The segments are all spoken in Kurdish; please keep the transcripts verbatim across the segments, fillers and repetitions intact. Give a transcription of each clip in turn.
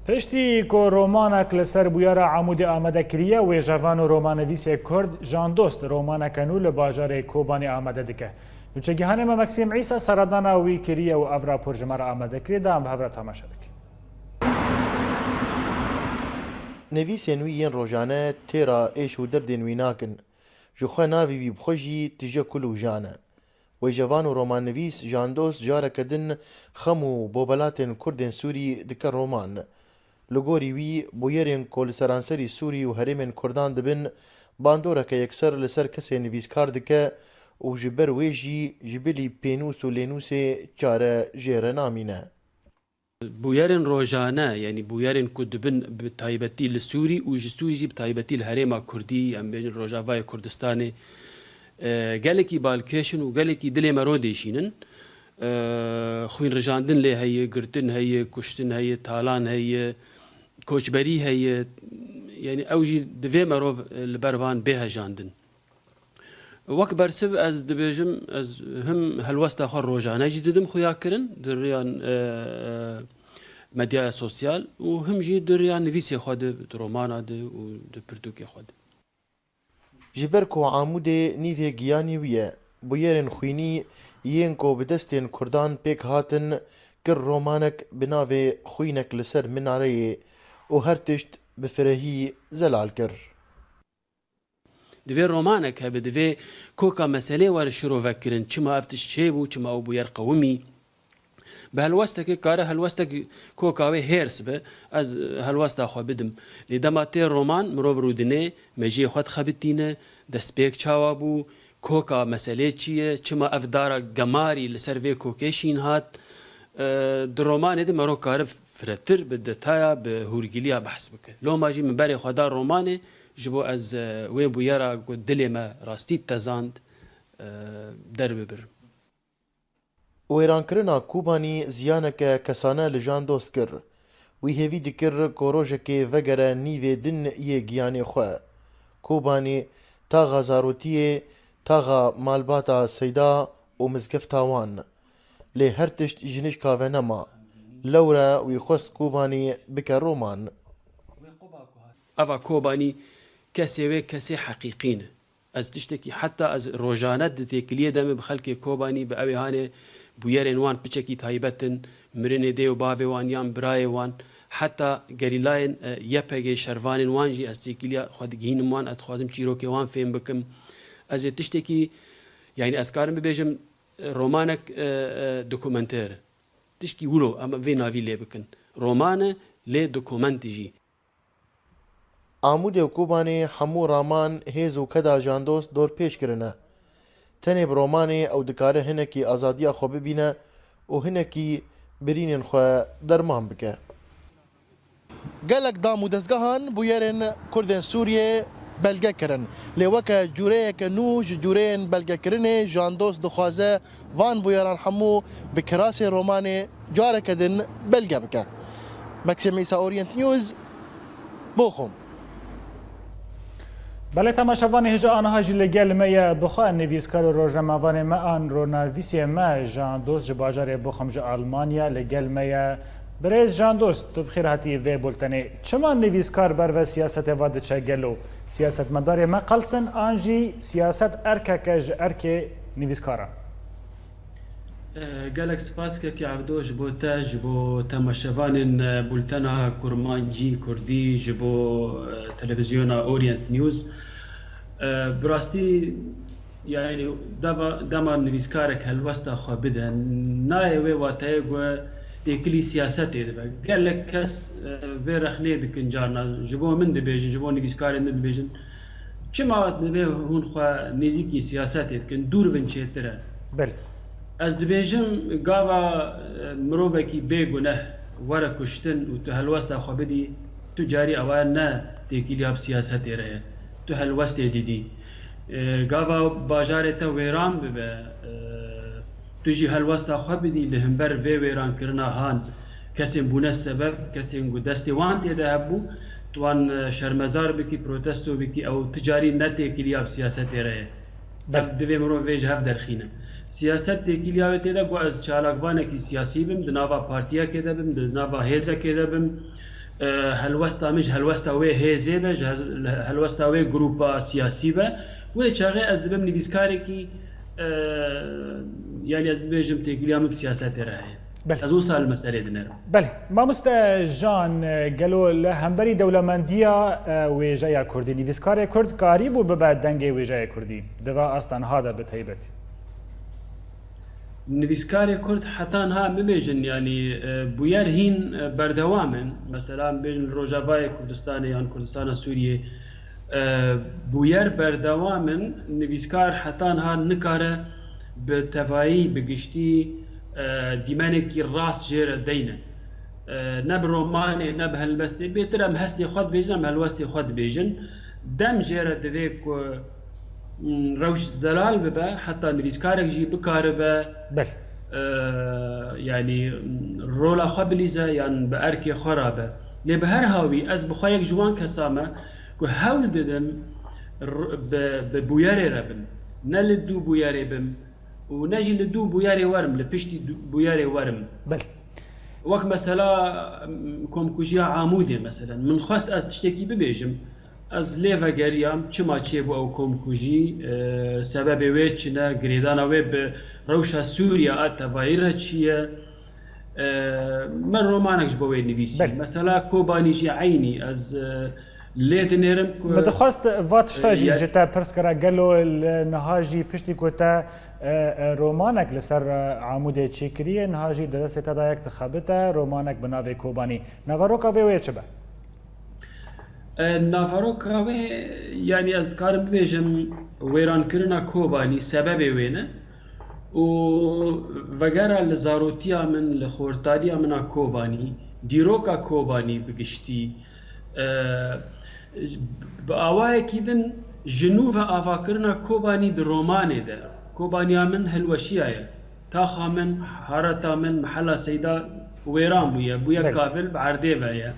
Piştî ku romanek li ser bûyera Amûdê amade kiriye, wêjevan û romannivîsê Kurd Jandost romaneke nû li bajarê Kobanê amade dike. Nûçegihanê me Meksîm Îsa seredana wî kiriye û ev rapor ji me re amade kiriye, da em bi hev re temaşe bikin. Nivîsên wî yên rojane têra êş û derdên wî nakin. Ji xwe navê wî bi xwe jî tije kul û jan e. Wêjevan û romannivîs Jandost careke din xem û bobelatên Kurdên Sûrî dike roman. Li gorî wî, bûyerên ku li seranserî Sûrî û herêmên Kurdan dibin, bandoreke yekser li ser kesên nivîskar dike û ji ber wê jî ji bilî pênûs û lênûsê çare jê re namîne. Bûyerên rojane, yanî bûyerên ku dibin bi taybetî li Sûrî û ji Sûrî jî bi taybetî li herêma Kurdî, em bêjin Rojavayê Kurdistanê, e, gelekî balkêş in û gelekî dilê me ro dêşînin. E, xwînrijandin lê heye, girtin heye, kuştin heye, talan heye, koçberî heye. Yanî ew jî divê merov, e, li ber van bê hejandin. Wek bersiv ez dibêjim, ez him helwesta xwe rojane jî didim xuya kirin di riya, e, e, medyaya sosyal û him jî di riya nivîsê xwe de, di romana de û di pirtûkê xwe de. Ji ber ku Amûdê nîvê giyanî wî ye, bûyerên xwînî yên ku bi destên Kurdan pêk hatin, kir romanek bi navê Xwînek li ser minareyê û her tişt bi firehî zelal kir. Divê romanek hebe, divê koka meselê were şirovekirin, çima ev tişt çêbû, çima ew bûyer qewimî. Bi helwestekê kare helwestek koka wê hêrs be, ez, e, helwesta xwe bidim. Lê dema tê roman, mirov rûdinê, mejiyê xwe dixebitîne, destpêk çawa bû, koka meselê çi ye, çima ev dara gemarî li ser vê kokê şîn hat. E, di romanê de mero kare firetir bi detaya, bi hûrgiliya behs bike. Loma jî min berê xwe da romanê, ji bo ez, e, wê bûyera ku dilê me rastî tezand, e, derbibirim. Wêrankirina Kobanî ziyaneke kesane li Jandost kir. Wî hêvî dikir ku rojekê vegere nîvê din yê giyanê xwe. Kobanî taxa zarotiyê, taxa malbata Seyda û mizgefta wan. Lê her tişt ji nişka ve nema. Lewre wî xwest Kobanî bike roman. Eva Kobanî kesê wê kesê heqîqî ne. Ez tiştekî heta ez rojane di têkiliyê de me bi xelkê Kobanî, bi ewê hanê bûyerên wan piçekî taybet in, mirinê dê û bavê wan yan birayê wan, heta gerîlayên, e, Y P G, şervanên wan jî ez têkiliya xwe digihînim wan, ez dixwazim çîrokê wan fêm bikim. Ez ê tiştekî, yanî ez karim bibêjim, e, romanek, e, e, dokumenter. Tişkî wilo em vê navî lê bikin. Roman e, lê dokumentî jî. Amûdê û Kobanê hemû raman hêz û keda Jandost dorpêç kirine. Tenê bi romanê ew dikare hinekî azadiya xwe bibîne û hinekî birînên xwe derman bike. Gelek dam û dezgehan bûyerên Kurdên Sûriyê belge kirin. Lê weke cûreyeke nû ji cûreyên belgekirinê Jandost dixwaze van bûyeran hemû bi kirasê romanê careke din belge bike. Meksîm Îsa, Orient News, Boxum. Belê, temaşevanê hêja aniha jî li gel me ye. Bi xwe nivîskar û rojnamevanê me an ronavîsê me Jandost ji bajarê Boxum ji Almanya li gel me ye. Birêz Jandost, tu bi xêr hatî vê bultenê. Çima nivîskar ber ve siyasetê ve diçe gelo? Siyasetmedarê me qels in an jî siyaset erkeke ji erkê nivîskaran? E, gelek spas kekê Evdo ji bo te, ji bo temaşevanên, e, bultena kurmancî kurdî, ji bo, e, televîzyona Orient News. E, bi rastî, yanî deva, dema nivîskarek helwesta xwe bide, nayê wê wateyê ku têkilî siyasetê dibe. Gelek kes, e, vê rexnê dikin carna. Ji bo min dibêjin, ji bo nivîskarên din dibêjin. Çima divê hûn xwe nêzîkî siyasetê dikin, dûr bin çêtir e? Belê. Ez dibêjim, gava, e, mirovekî bê guneh were kuştin û tu helwesta xwe bidî, tu carî ewa ne têkiliya bi siyasetê re ye. Tu helwestê didî. E, gava bajarê te wêran bibe, e, tu jî helwesta xwe bidî li hember vê wêrankirina han. Kesên bûne sebeb, kesên ku destê wan tê de hebû, tu wan, e, şermezar bikî, protesto bikî, ew ti carî ne têkiliya bi siyasetê re ye. Belê. Ev divê mirov vê ji hev derxîne. Siyaset têkiliya wê tê de ku ez çalakvanekî siyasî bim, di nava partiyekê de bim, di nava hêzekê de bim, E, helwesta min ji helwesta wê hêzê be, ji hez-, helwesta wê grûpa siyasî be. Wê çaxê ez dibim nivîskarekî, e, yanî ez bibêjim têkiliya min bi siyasetê re heye. Belê. Ez wisa li meselê dinerim. Belê. Mamoste Jan, e, gelo li hemberî dewlemendiya, e, wêjeya Kurdî, nivîskarê Kurd karîbû bibe dengê wêjeya Kurdî? Di va asta niha de bi taybetî. Nivîskarê Kurd heta niha bibêjin, yanî, e, bûyer hîn, e, berdewam in. Mesela, bibêjin li Rojavayê Kurdistanê yan Kurdistana Sûriyê, e, bûyer berdewam in. Nivîskar heta niha nikare bi tevayî, bi giştî, e, dîmenekî rast jê re deyne. E, ne bi romanê, ne bi helbestê. Bêtir em hestê xwe dibêjin, em helwestê xwe dibêjin. Dem jê re divê ku, mm, rewş zelal bibe, heta nivîskarek jî bikaribe, Belê. e, yanî, mm, rola xwe bilîze yan bi erkê xwe rabe. Lê bi her hawî ez bi xwe yek ji wan kesa me ku hewl didim r-, bi, bi bûyerê re bim. Ne li dû bûyerê bim û ne jî li dû bûyerê werim, li piştî dû-, bûyerê werim. Belê. Wek mesela, m, komkujiya Amûdê, meselen. Min xwest ez tiştekî bibêjim. Ez lê vegeriyam, çima çêbû ew komkujî, e, sebebê wê çi ne, girêdana wê bi rewşa Sûriya a tevayî re çi ye? E, me romanek ji bo wê nivîsî. Belê. Mesela Kobanî jî eynî, ez, e, lê dinêrim ku Min dixwest va tişta jî e, ji te pirs kira, gelo li niha jî piştî ku te, e, e, romanek li ser, e, Amûdê çêkiriye, niha jî di destê te de yek dixebite, romanek bi navê Kobanî. Naveroka vê wê çi be? E, naveroka wê, yanî ez dikarim bibêjim, wêrankirina Kobanî sebebê wê ne û vegera li zarotiya min, li xortariya min a Kobanî, dîroka Kobanî bi giştî, e, bi awayekî din ji nû ve avakirina Kobanî di romanê de, Kobaniya min hilweşiyaye. Taxa min, hareta min, mehela Seyda wêran bûye, bûye Belê. Kabil bi erdê ve ye.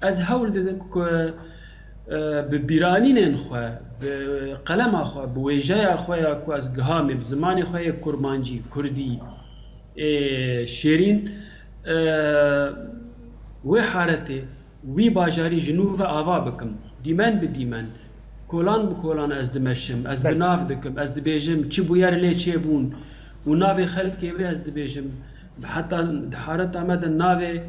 Ez hewl didim ku, e, bi bîranînên xwe, bi qelema xwe, bi wêjeya xwe ya ku ez gihamê, bi zimanê xwe yê kurmancî, kurdî, ê, şêrîn, e, wê haretê, wî bajarî ji nû ve ava bikim. Dîmen bi dîmen, kolan bi kolan ez dimeşim, ez bi Belê. Nav dikim, ez dibêjim çi bûyer lê çêbûn û navê xelkê wê ez dibêjim. Heta di hareta me de navê,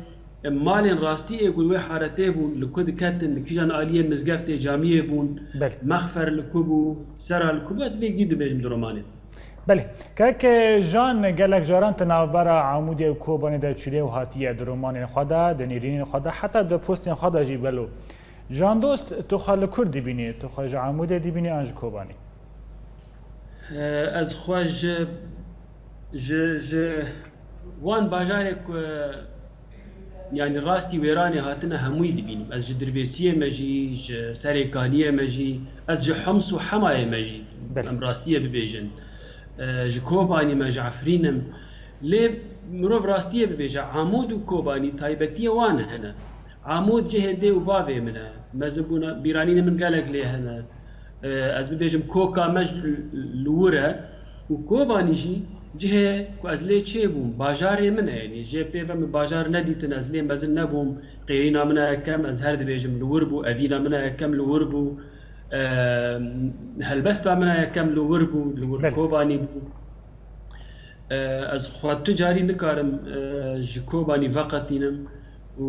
e, malên rastî ê ku wê haretê bûn, li ku diketin, li kîjan aliyê mizgeftê camiyê bûn, Belê. Mexfer li ku bû, Sera li ku bû, ez vê gî dibêjim di romanê. Belê. Kek Jan, gelek caran tu navbera Amûdê û Kobanê de çûye û hatiye di romanên xwe de, di nêrînên xwe de, heta di postên xwe de jî gelo. Jan Dost, tu xwe li kur dibînî? Tu xwe ji Amûdê dibînî an ji Kobanî? Ez xwe ji, ji, ji wan bajarê ku, yanî rastî wêranê hatine hemûyî dibînim. Ez ji Dirbêsiyê me jî, ji Serêkaniyê me jî, ez ji Hems û Hemayê me jî, Belê. Em rastiyê bibêjin. E, ji Kobanî me, ji Efrîn im. Lê mirov rastiyê bibêje, Amûd û Kobanî taybetiyê wan hene. Amûd cihê dê û bavê min e. Mezinbûna, bîranînê min gelek lê hene. E, ez bibêjim koka me ji li wir e û Kobanî jî cihê ku ez lê çêbûm, bajarê min e. Yanî jê pê ve min bajar nedîtin, ez lê mezin nebûm. Qêrîna min a yekem, ez her dibêjim li wir bû, evîna min a yekem li wir bû. E, helbesta min a yekem li wir bû, li wir Belê. Kobanî bû. E, ez xwe tu carî nikarim, e, ji Kobanî veqetînim û,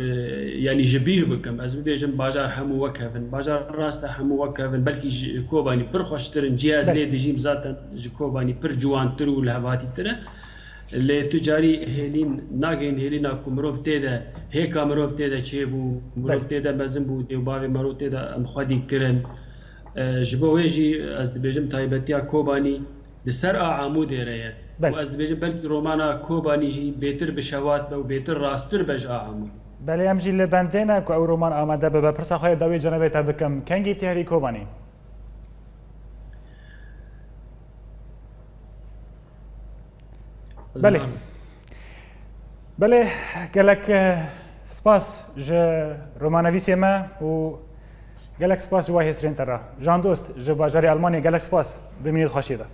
e, yanî ji bîr bikim. Ez bibêjim bajar hemû wek hev in. Bajar rast e, hemû wek hev in. Belkî ji Kobanî pir xweştir in. Cihê ez Belê. Lê dijîm zaten ji Kobanî pir ciwantir û lihevhatîtir e. Lê tu carî hêlîn nagihîn, hêlîna ku mirov tê de, hêka mirov tê de çêbû, mirov Belê. Tê de mezin bû, dê û bavê mirov tê de em xwedî kirin. E, ji bo wê jî ez dibêjim taybetiya Kobanî di ser a Amûdê re ye. Belê. Û ez dibêjim belkî romana Kobanî jî bêtir bi şewat be û bêtir rasttir be ji a Amûdê. Belê, em jî li bendê ne ku ew roman amade bibe. Pirsa xwe ya dawî cenabê te bikim. Kengî tê herî Kobanî? Belê. Belê, gelek, eh, spas ji romanivîsê me û gelek spas ji we hêsirên te re. Jan Dost, ji bajarê Almanyê gelek spas. Bimînî di xweşiyê de.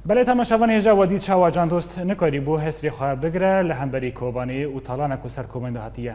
Belê temaşevanê hêja we dît çawa Can Dost nikarîbû hesrê xwe bigire li hemberî Kobanê û talana ku ser Kobanê de hatiye